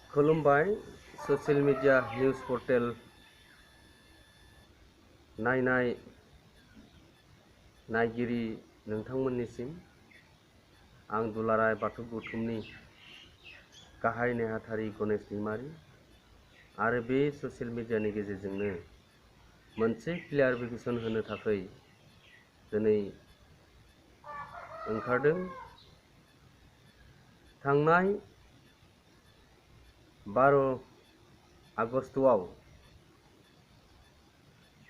खुलुमबाय social media news portal नायनाय नायगिरि नोंथांमोननिसिम आं दुलाराय बाथौ गौथुमनि गाहाय नेहाथारि गणेश दैमारी आरो बे ससियेल मीडियानि गेजेरजोंनो मोनसे क्लियारिफिकेशन होनो थाखाय दिनै ओंखारदों। थांनाय 12 आगस्तआव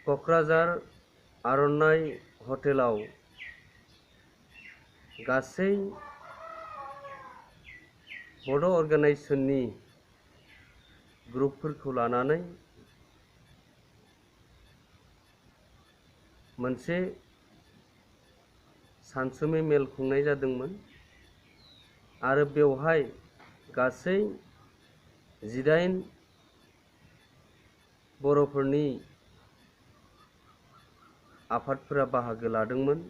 क'क्राझार आर'नाइ हटेलाव गासै बड' अर्गेनाइजेशननि ग्रुपफोरखौ लानानै मोनसे सानसुमै मेल खुंनाय जादोंमोन आरो बेवहाय गासै 18 बर'फोरनि आफादफोरा बाहागो लादोंमोन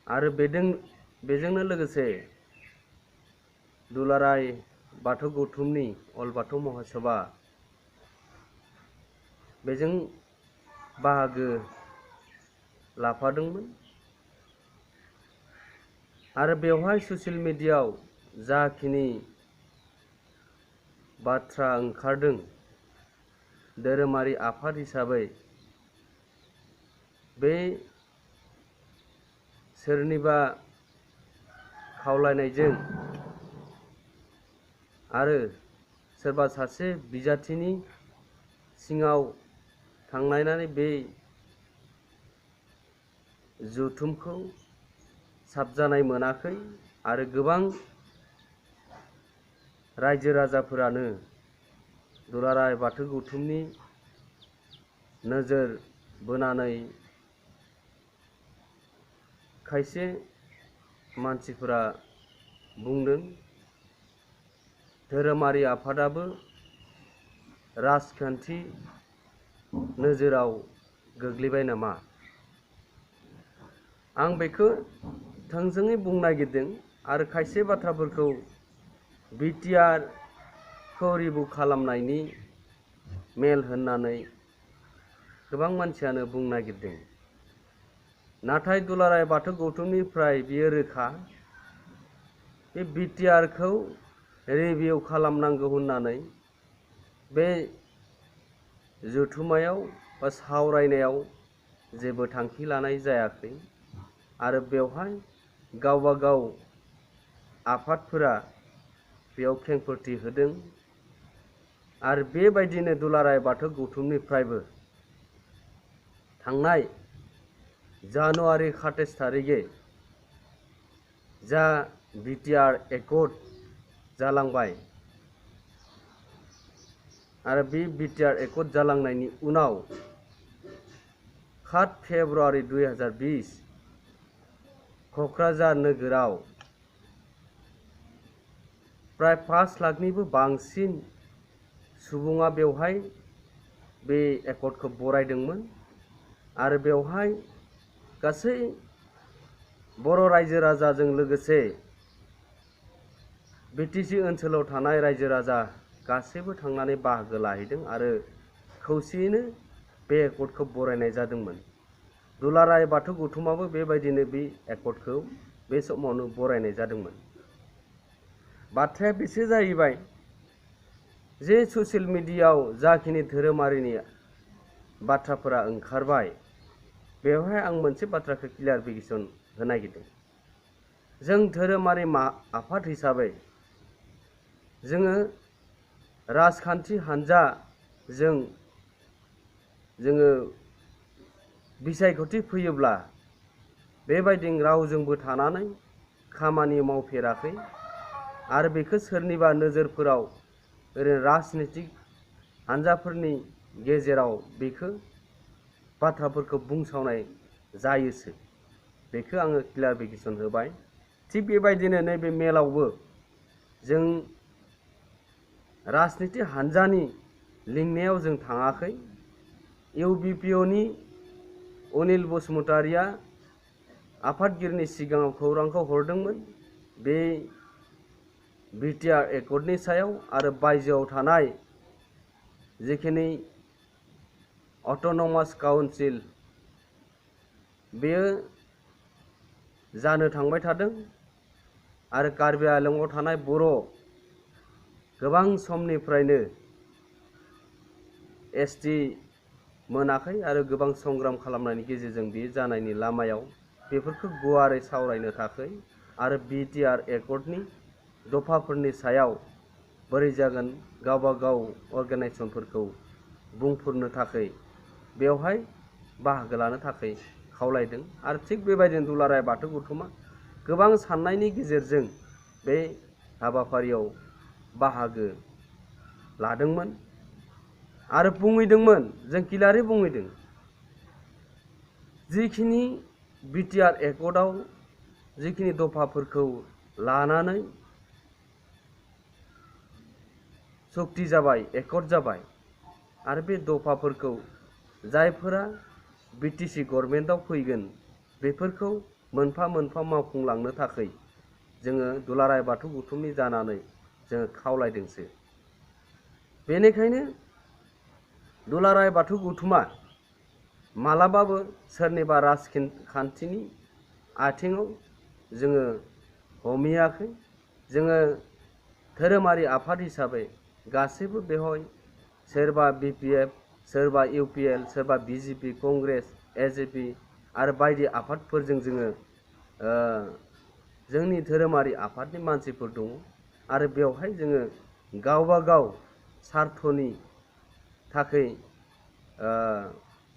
आरो बेजोंनो लोगोसे दुलाराय बाथौ गौथुमनि अल बाथौ महासभा बेजों बाहागो लाफादोंमोन आरो बेवहाय ससियेल मीडियायाव जाखिनि बाथ्रा ओंखारदों धोरोमारि आफाद हिसाबै बे सोरनिबा खावलायनायजों आरो सोरबा सासे बिजाथिनि सिङाव थांनानै बे जथुमखौ साबजानाय मोनाखै आरो गोबां रायजो राजाफोरानो दुलाराय बाथौ गौथुमनि नोजोर बोनानै खायसे मानसिफोरा बुंदों धोरोमारि आफादाबो राजखान्थि नोजोराव गोग्लैबाय नामा। आं बेखौ थोंजोङै बुंनो नागिरदों आरो खायसे बाथ्राफोरखौ बिटिआर खौ रिभु खालामनायनि मेल होननानै गोबां मानसियानो बुंनो नागिरदों, नाथाय दुलाराय बाथौ गौथुमनिफ्राय बियो रोखा बे बिटिआरखौ रिभिउ खालामनांगौ होननानै बे जथुमायाव बा सावरायनायाव जेबो थांखि लानाय जायाखै आरो बेवहाय गावबा गाव आफादफोरा बेयाव खेंफोरथि होदों आरो बेबायदिनो दुलाराय बाथौ गौथुमनिफ्रायबो थांनाय जानुवारि 27 तारिखे जा बिटिआर एकर्ड जालांबाय आरो बे बिटिआर एकर्ड जालांनायनि उनाव 7 फेब्रुवारि 2020 क'क्राझार नोगोराव प्राय 5 लाखनिबो बांसिन सुबुङा बेवहाय बे एकर्डखौ बरायदोंमोन आरो बेवहाय गासै बर' रायजो राजाजों लोगोसे बिटिसि ओनसोलाव थानाय रायजो राजा गासैबो थांनानै बाहागो लाहैदों आरो खौसेयैनो बे एकर्डखौ बरायनाय जादोंमोन। दुलाराय बाथौ गौथुमाबो बेबायदिनो बे एकर्डखौ बे समावनो बरायनाय जादोंमोन। बाथ्राया बेसो जाहैबाय जे ससियेल मीडियायाव जाखिनि धोरोमारिनि बाथ्राफोरा ओंखारबाय बेवहाय आं मोनसे बाथ्राखौ क्लियारिफिकेशन होनो नागिरदों। जों धोरोमारि आफाद हिसाबै जोङो राजखान्थि हान्जा जोङो बिसायख'थि फैयोब्ला बेबायदि रावजोंबो थानानै खामानि मावफेराखै आरो बेखौ सोरनिबा नोजोरफोराव ओरैनो राजनितिक हान्जाफोरनि गेजेराव बेखौ बाथ्राफोरखौ बुंसावनाय जायोसो, बेखौ आङो क्लियारिफिकेशन होबाय। थिग बेबायदिनो नैबे मेलावबो जों राजनितिक हान्जानि लिंनायाव जों थाङाखै। इउबिपिअनि अनिल बसुमतारिया आफादगिरिनि सिगाङाव खौरांखौ हरदोंमोन बे बिटिआर एकर्डनि सायाव आरो बायजोआव थानाय जिखिनि अट'नमास काउन्सिल बेयो जानो थांबाय थादों आरो कार्बि आंलंआव थानाय बर' गोबां समनिफ्रायनो एसटि मोनाखै आरो गोबां संग्राम खालामनायनि गेजेरजों बे जानायनि लामायाव बेफोरखौ गुवारै सावरायनो थाखाय आरो बिटिआर एकर्डनि दफाफोरनि सायाव बोरै जागोन गावबा गाव अर्गानाइजेसनफोरखौ बुंफोरनो थाखाय बेवहाय बाहागो लानो थाखाय खावलायदों आरो थिग बेबायदिनो दुलाराय बाथौ गौथुमा गोबां साननायनि गेजेरजों बे हाबाफारियाव बाहागो लादोंमोन आरो बुंहैदोंमोन जों क्लियारै बुंहैदों जिखिनि बिटिआर एकर्डआव जिखिनि दफाफोरखौ लानानै सक्ति जाबाय एकर्ड जाबाय आरो बे दफाफोरखौ जायफोरा बिटिसि गभर्नमेन्टआव फैगोन बेफोरखौ मोनफा मोनफा मावफुंलांनो थाखाय जोङो दुलाराय बाथौ गौथुमनि जानानै जोङो खावलायदोंसो। बेनिखायनो दुलाराय बाथौ गौथुमा मालाबाबो सोरनिबा राजखान्थिनि आथिङाव जोङो हमहैयाखै। जोङो धोरोमारि आफाद हिसाबै गासैबो बेवहाय सोरबा बिपिएफ सोरबा इउपिएल सोरबा बिजेपि कंग्रेस एजेपि आरो बायदि आफादफोरजों जोङो जोंनि धोरोमारि आफादनि मानसिफोर दङ आरो बेवहाय जोङो गावबा गाव सार्थनि थाखाय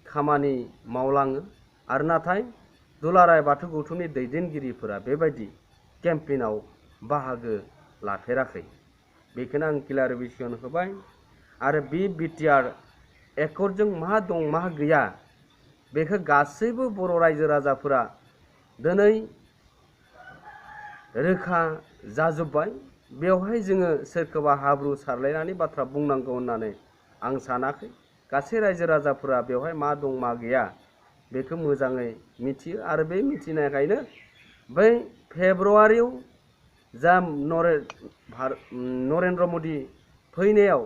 खामानि मावलाङो आरो नाथाय दुलाराय बाथौ गौथुमनि दैदेनगिरिफोरा बेबायदि केम्पेइनाव बाहागो लाफेराखै। बेखौनो आं क्लियारिफिकेसन होबाय आरो बे बिटिआर एकर्डजों मा दं मा गैया बेखौ गासैबो बर' रायजो राजाफोरा दिनै रोखा जाजोब्बाय। बेवहाय जोङो सोरखौबा हाब्रु सारलायनानै बाथ्रा बुंनांगौ होननानै आं सानाखै। गासै रायजो राजाफोरा बेवहाय मा दं मा गैया बेखौ मोजाङै मिथियो आरो बे मिथिनायखायनो बै फेब्रुवारियाव जा नरेन्द्र मदि फैनायाव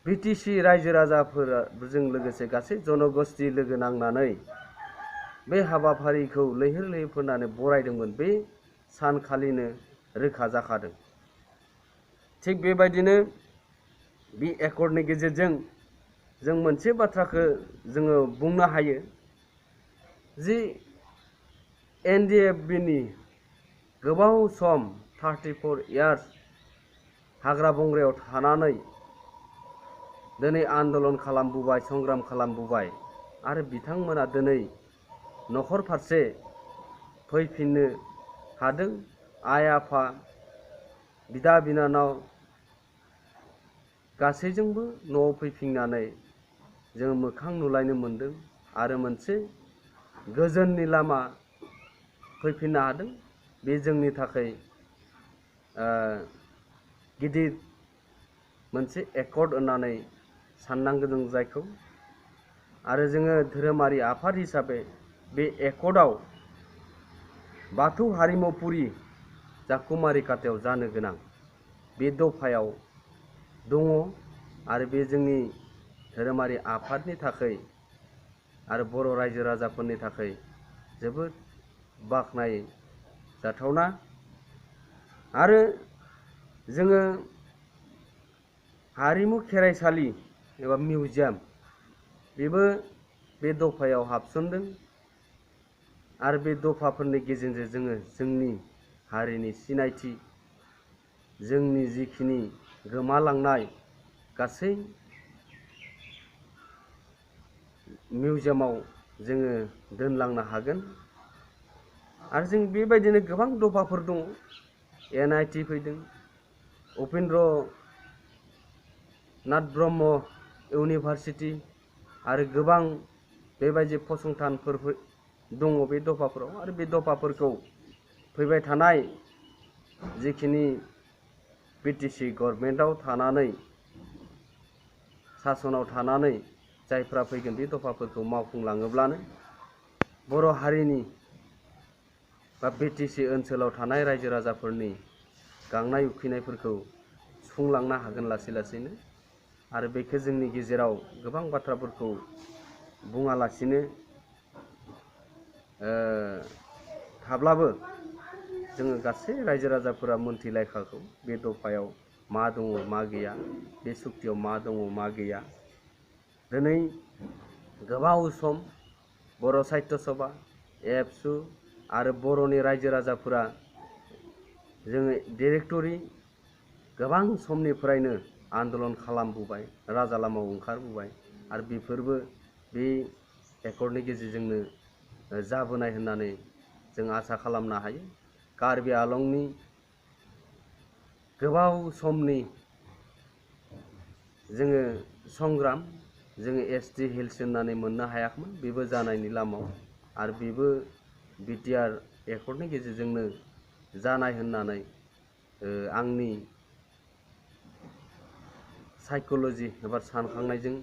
बिटिसि रायजो राजाफोरजों लोगोसे गासै जनगोष्ठी लोगो नांनानै बे हाबाफारिखौ लैहोर लैहोर फोरनानै बरायदोंमोन बे सानखालिनो रोखा जाखादों। थिग बेबायदिनो बे एकर्डनि गेजेरजों जों मोनसे बाथ्राखौ जोङो बुंनो हायो जि एनडिएफबिनि गोबाव सम 34 इयार्स हाग्रा बंग्रायाव थानानै दिनै आन्दलन खालामबोबाय संग्राम खालामबोबाय आरो बिथांमोना दिनै न'खर फारसे फैफिननो हादों। आइ आफा बिदा बिनानाव गासैजोंबो न'आव फैफिननानै जों मोखां नुलायनो मोन्दों आरो मोनसे गोजोननि लामा फैफिननो हादों। बे जोंनि थाखाय गिदिर मोनसे एकर्ड होननानै साननांगोन जों जायखौ आरो जोङो धोरोमारि आफाद हिसाबै बे एकर्डआव बाथौ हारिमुफुरि जा कुमारिकातायाव जानो गोनां बे दफायाव दङ आरो बे जोंनि धोरोमारि आफादनि थाखाय आरो बर' रायजो राजाफोरनि थाखाय जोबोद बाख्नायजाथावना आरो जोङो हारिमु खेरायसालि एबा मिउजियाम बेबो बे दफायाव हाबसनदों आरो बे दफाफोरनि गेजेरजों जोङो जोंनि हारिनि सिनायथि जोंनि जिखिनि गोमालांनाय गासै मिउजियामाव जोङो दोनलांनो हागोन आरो जों बेबायदिनो गोबां दफाफोर दङ। एनआइटि फैदों उपेन्द्र नाथ ब्रह्म इउनिभारसिटि आरो गोबां बेबायदि फसंथानफोर दङ बे दफाफोराव आरो बे दफाफोरखौ फैबाय थानाय जिखिनि बिटिसि गभर्नमेन्टआव थानानै सासनाव थानानै जायफ्रा फैगोन बे दफाफोरखौ मावफुंलाङोब्लानो बर' हारिनि बा बिटिसि ओनसोलाव थानाय रायजो राजाफोरनि गांनाय उखैनायफोरखौ सुफुंलांनो हागोन लासै लासैनो। आरो बेखौ जोंनि गेजेराव गोबां बाथ्राफोरखौ बुङालासिनो थाब्लाबो जोङो गासै रायजो राजाफोरा मोनथिलायखागौ बे दफायाव मा दङ मा गैया, बे सुक्तियाव मा दङ मा गैया। दिनै गोबाव सम बर' साहित्य सभा, एबसु आरो बर'नि रायजो राजाफोरा जोङो डिरेक्टरि गोबां समनिफ्रायनो आन्दलन खालामबोबाय, राजा लामायाव ओंखारबोबाय आरो बेफोरबो बे एकर्डनि गेजेरजोंनो जाबोनाय होननानै जों आसा खालामनो हायो। कार्बि आंलंनि गोबाव समनि जोङो संग्राम, जोङो एसटि हिल्स होननानै मोननो हायाखैमोन, बेबो जानायनि लामायाव आरो बेबो बिटिआर एकर्डनि गेजेरजोंनो जानाय होननानै आंनि साइकोल'जि एबा सानखांनायजों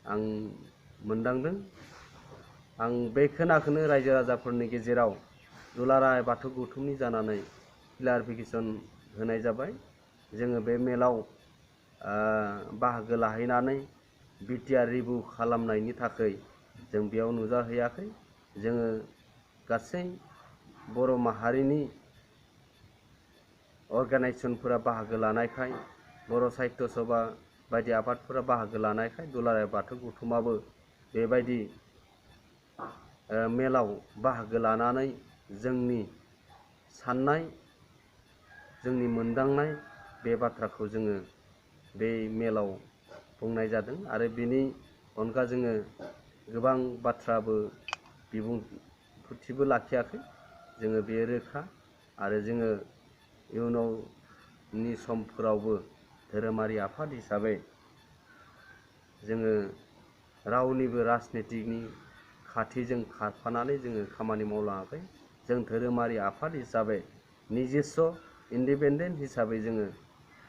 आं मोनदांदों। आं बे खोनाखौनो रायजो राजाफोरनि गेजेराव दुलाराय बाथौ गौथुमनि जानानै क्लियारिफिकेसन होनाय जाबाय। जोङो बे मेलाव बाहागो लाहैनानै बिटिआर रिभिउ खालामनायनि थाखाय जों बेयाव नुजाहैयाखै। जोङो गासै बर' माहारिनि अर्गानाइजेसनफोरा बाहागो लानायखाय, बर' साहित्य सभा बायदि आफादफोरा बाहागो लानायखाय दुलाराय बाथौ गौथुमाबो बेबायदि मेलाव बाहागो लानानै जोंनि साननाय, जोंनि मोनदांनाय बे बाथ्राखौ जोङो बे मेलाव बुंनाय जादों। आरो बेनि अनगा जोङो गोबां बाथ्राबो बिबुंथिबो लाखियाखै। जोङो बे रोखा आरो जोङो इयुनावनि समफोरावबो धोरोमारि आफाद हिसाबै जोङो रावनिबो राजनितिकनि खाथिजों खारफानानै जोङो खामानि मावलाङाखै। जों धोरोमारि आफाद हिसाबै निजेस्व इन्डिपेन्डेन्ट हिसाबै जोङो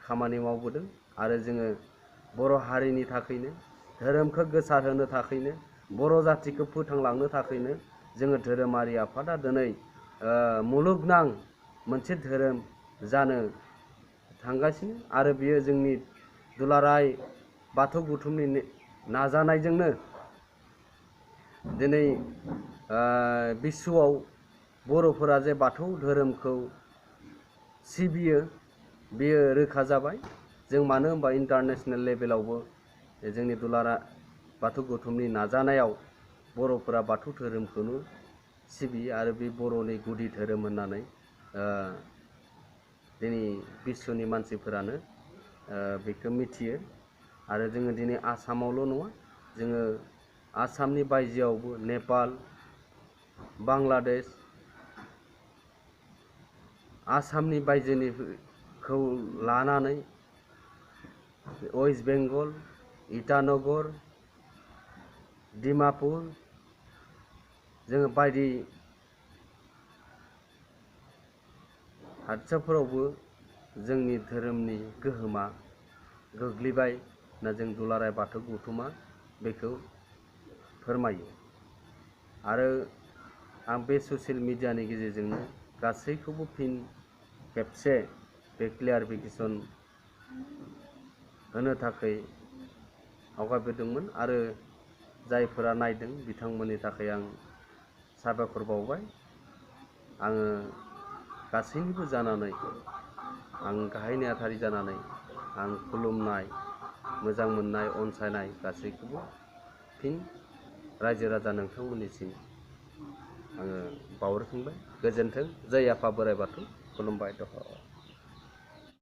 खामानि मावबोदों आरो जोङो बर' हारिनि थाखायनो, धोरोमखौ गोसारहोनो थाखायनो, बर' जातिखौ फोथांलांनो थाखायनो जोङो धोरोमारि आफादा दिनै मुलुगनां मोनसे धोरोम जानो थांगासिनो आरो बियो जोंनि दुलाराय बाथौ गौथुमनि नाजानायजोंनो दिनै बिश्वआव बर'फोरा जे बाथौ धोरोमखौ सिबियो बेयो रोखा जाबाय। जों मानो होनबा इन्टारनेसनेल लेभेलावबो जोंनि दुलाराय बाथौ गौथुमनि नाजानायाव बर'फोरा बाथौ धोरोमखौनो सिबियो आरो बे बर'नि गुदि धोरोम होननानै दिनै बिश्वनि मानसिफोरानो बेखौ मिथियो। आरो जोङो दिनै आसामावल' नङा, जोङो आसामनि बायजोआवबो नेपाल, बांलादेश, आसामनि बायजोनिखौ लानानै वेस्ट बेंगल, इटानगर, डिमापुर जोङो बायदि हादोरसाफोरावबो जोंनि धोरोमनि गोहोमा गोग्लैबाय होनना जों दुलाराय बाथौ गौथुमा बेखौ फोरमायो। आरो आं बे ससियेल मिडियानि गेजेरजोंनो गासैखौबो फिन खेबसे बे क्लियारिफिकेसन होनो थाखाय आवगायबोदोंमोन आरो जायफोरा नायदों बिथांमोननि थाखाय आं साबायखर बावबाय। आङो गासैनिबो जानानै, आं गाहाय नेहाथारि जानानै आं खुलुमनाय, मोजां मोननाय, अनसायनाय गासैखौबो फिन रायजो राजा नोंथांमोननिसिम आङो बावहरफिनबाय। गोजोन्थों। जय आफा बोराइ बाथौ। खुलुमबाय।